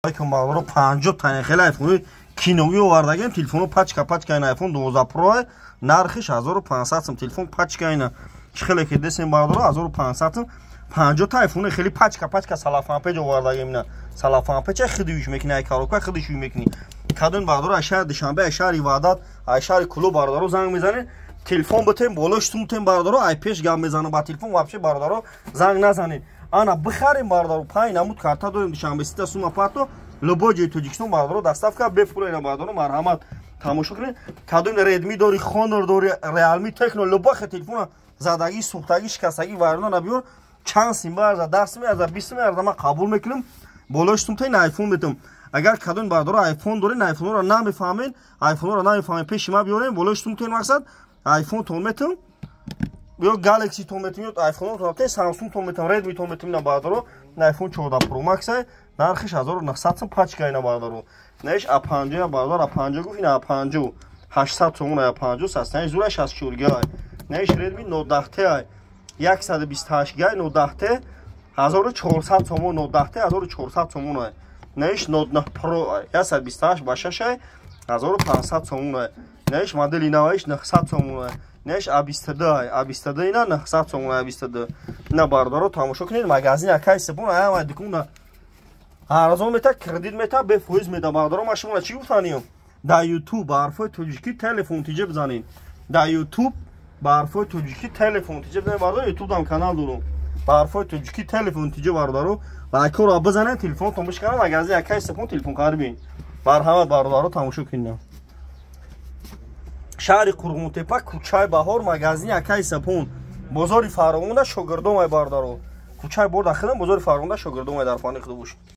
Алейкум, бародаро. 50 тани хеле айфони киноги овардагем. Телефоно пачка пачка. Ин айфон 12 Pro, нархиш 1500 сум. Телефон пачка, ина чӣ хеле ки десем, бародаро, 1500 сум. 50 та айфони хеле пачка пачка, салафанпеҷ овардагем. Ина салафанпеча хидиш мекунӣ, ай коробка хидиш мекунӣ. Кадон, бародаро, ай шаҳри Душанбе, ай шаҳри Ваҳдат, ай шаҳри Кулоб, бародаро, занг мезанед, телефон битем, болош сумтем, бародаро. Ай пеш гап мезанам ба телефон, вообще, бародаро, занг назанед. Ана бихарем, бародаро. Панҷ намуд карта дорем. Душанбе сита сума парто, любой ҷои Тоҷикистон, бародаро, доставка бепул. Ина, бародаро, марҳамат, тамошо кунед. Кадом Редми дори, Хонор дори, Реалми, Техно, любой телефона, задагӣ, сӯхтагӣ, шикастагӣ, вайрона биёр. Чанд сим баарза, 10 сим арза, 20 сим арза, ман қабул мекунам. Болош сумта ин айфон метам. Агар кадом, бародаро, айфон дорен, айфонро намефаҳмен, айфонро намефаҳмен, пеши ма биёрем, болош сумта ин мақсад айфон тон метам ё Galaxy тон метам, ё iPhone тон метам, Samsung тон метам, Redmi тон метам. Ина, бародаро, iPhone 14 Pro Max, нархиш 1900 сум, пачка. Ина, бародаро, наиш A50, бародар, A50 гуфт. Ина A50, 800 сомон. A50 састани зура 64 гай. Наиш Redmi Note 10 T, 128 гай, Note 10 T, 1400 сомон. Note 10 T 1400 сомон. Наиш Note 9 Pro 128 ба 6, 1500 сомон. Наиш модели наваиш 900 сомон. Неш А22, А22 ина 900 сомон, А22. Ина, бародаро, тамошо кунед. Магазин акай сепон аяма дикунда арзон мета, кредит мета, бефоиз мета. Бародаро, ма шумо чӣ гуфтаниям? Дар Ютуб ба ҳарфҳои тоҷикӣ телефон тиҷа бизанед. Дар Ютуб ба ҳарфҳои тоҷикӣ телефон тиҷа бизанед, бародаро. Ютуб дам канал дорум, ба ҳарфҳои тоҷикӣ телефон тиҷа, бародаро, лайкҳоро бизанед. Телефонтон бишканам, магазин акай сепон телефон харибин. Марҳамат, бародаро, тамошо кунед. Шаҳри Қурғонтепа, кӯчаи Баҳор, магазини акаи Сапон, бозори Фаровонда шогирдомай, бародаро. Кӯчаи бор дахилам, бозори Фаровонда шогирдомай, дар фани худ бошед.